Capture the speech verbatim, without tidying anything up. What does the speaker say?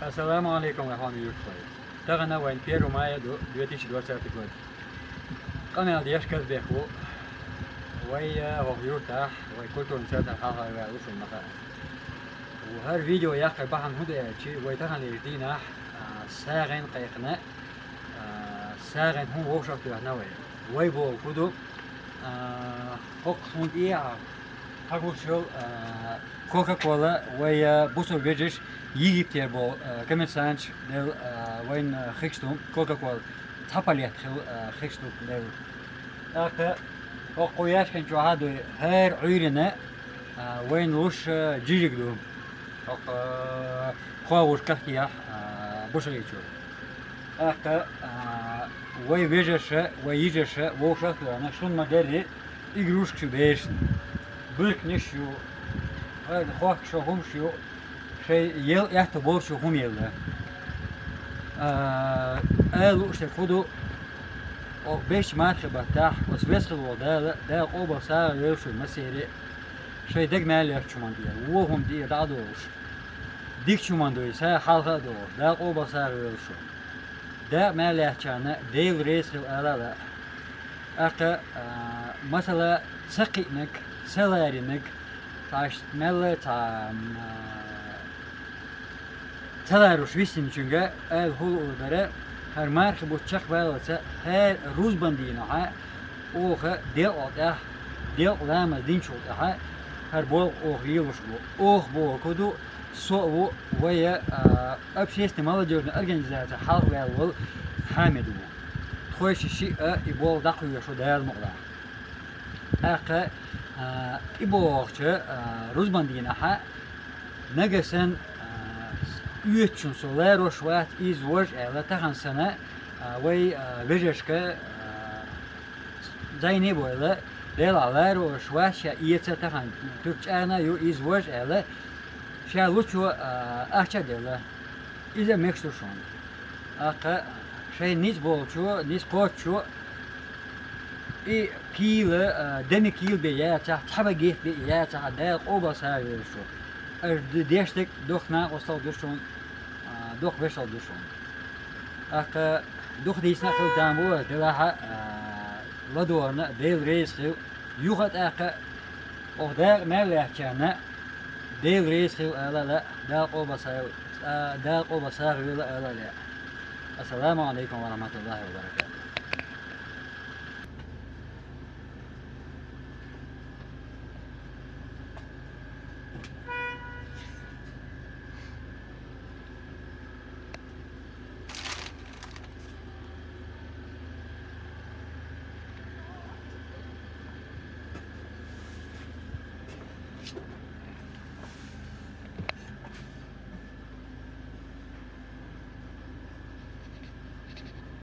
Ассаламу алейкум, вай хьоме юртахой. Тахана вайн первое мая ду, две тысячи двадцатый год. Къамаьл деш Казбек ву. Вай, э, хӀокху юртахь, вай культурный центр хьалха ваьлла шуна ма хаьа. ХӀара видео яккхий бахьана хӀун ду аьлча, вай таханлерчу дийнахь, а, сагӀина кхайкхина, а, сагӀина хӀун вовшах тоьхна вай. Вай боху хӀун ду, а, хӀокху хӀун тӀехьа хьагуш йолу, а, Кока-Кола вай, а, бусалба вежарш Египтера болу, а, коммерсанташ делла, а, вайна хиш ду Кока-Кола. Цхьа палетта хилла, а, хиш ду делла. ТӀаккха хӀокху яьшкан чохь а дуй, хӀара Ӏуьйранна, а, вайна луш, а, жижиг ду. ХӀокху, а, хӀогӀуш кахкехь, а, бушарийчо. ТӀаккха, а, вай вежарша, вай йижарша вовшах а тоьхна, шуна ма-дарра, игрушкаш ю берашна. Буьрканаш ю, хӀара хохкаш йолу хӀумаш ю, шайн ел аьтто болчу хӀума елла. А, ала лууш дерг хӀун ду, оха бешча мархи баттахь, оцу весхала волу Дала, Дала къобал сагӀа йойла шуна массеран а, шайн дага мел лоьттучу хӀуманна тӀера, вон хӀума тӀера дӀа а долуш, дикачу хӀуманна дуй, сагӀа хьалха а догӀуш, Дала къобал сагӀа йойла шуна. Дакъа мел лаьттачарна Дела реза хила ала а лаьа. ТӀаккха, а, масала, ца кхиънарг, ца ларинарг, цхьа мелла а цхьа, м, а, ца ларуш висинчуьнга ала хӀун луур дара, хӀара мархи бутт чекхбаллалц хӀара рузбан дийнахь а, оха делкъал тӀаьхьа, делкъа ламаз динчул тӀаьхьа хӀара болх оха лелош бу. Оха бохург хӀун ду, со а ву, вай, а, общественная молодёжная организация хьалха ваьлла волу Хьамид ву. Тхойша шиъ а и болх дӀакхоьхьуш ву Дала мукъалахь. ТӀаккха, а, и бохучу, а, рузбан дийнахь а, нагахь санна, а, оьцучунна со ларош вац, иза важа аьлла, тахана санна, а, вай, а, вежаршка, а, зӀене а бойла, Делахь ларош вац ша, эца тахана, туька чӀарна а ю, иза важа аьлла, ша лучо, а, ахча а делла. Иза а мегаш ду шуна. ТӀаккха шайн ницкъ болчо, ницкъ кхоччо, и кийла, а, деми кийла бен яцахь, цхьа багет бен яцахь, Дала къобал сагӀа йойла шу. Аша д-, деш дерг дохка накъосталла ду шуна, а, дохка вешалла ду шуна. ТӀаккха дукха дийцина а хила там бу, делахь а, а, ладогӀарна а Дела реза хила. Юха а тӀаккха оха дакъа мел лаьттачарна Дела реза хила ала а лаьа, Дала къобал сагӀа, а, Дала къобал сагӀа йойла ала а лаьа. Ассаламу алейкум ва рахматуллахи ва баракатух.